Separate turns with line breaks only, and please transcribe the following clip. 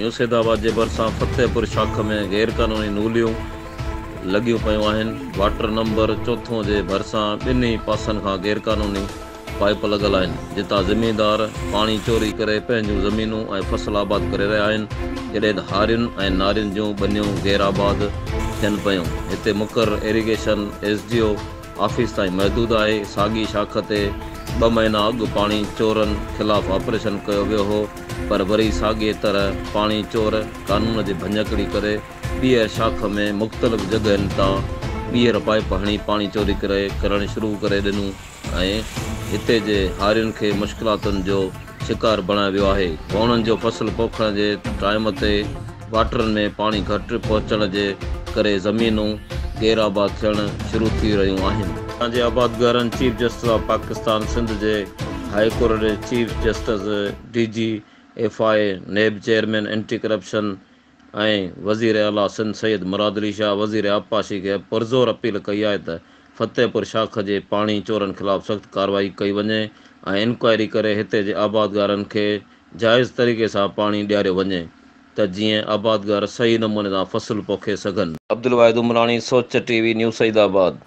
نيوسيدآباد جي ڀرسان فتح پور شاخ ۾ غيرقانوني نوليون لڳيون پيون آهن، واٽر نمبر چوٿون جي ڀرسان ٻنهي پاسن کان غيرقانوني پائيپ لڳل آهن، جتان زميندار پاڻي چوري ڪري پنهنجون زمينون ۽ فصل آباد ڪري رهيا آهن، جڏهن ته هارين ۽ نارين جون ٻنيون غيرآباد ٿين پيون، هتي مقرر irrigation S D O office تائين محدود آهي، ساڳي شاخ تي ٻه مهينا اڳ پاڻي چورن خلاف آپريشن ڪيو ويو هو پر وري ساڳئي طرح پاڻي چور قانون جي ڀڃڪڙي ڪري ٻيهر شاخ ۾ مختلف جڳهين تان ٻيهر پائيپ هڻي پاڻي چوري ڪري ڪرڻ شروع ڪري ڏنو ۽ هتي جي هارين کي مشڪلاتن جو شڪار بڻايو ويو آهي. ووڻن جو فصل پوکڻ جي ٽائيم تي واٽرن ۾ پاڻي گهٽ پهچڻ جي ڪري زمينون غير آباد ٿيڻ شروع ٿي رهيون آهن. هتان جي آبادگارن chief justice of Pakistan, Sindh جي هاء ڪورٽ جي chief justice, D G F I A, NAB chairman, anti corruption ۽ وزير اعليٰ سنڌ سيد مراد علي شاهه، وزير آبپاشي کي پرزور اپيل ڪئي آهي ته فتح پور شاخ جي پاڻي چورن خلاف سخت ڪارروائي ڪئي وڃي ۽ انڪوائري ڪري هتي جي آبادگارن کي جائز طريقي سان پاڻي ڏياريو وڃي ته جيئن آبادگار صحيح نموني سان فصل پوکي سگهن. Abdulwahid Umrani, Soch T V, new Saeedabad.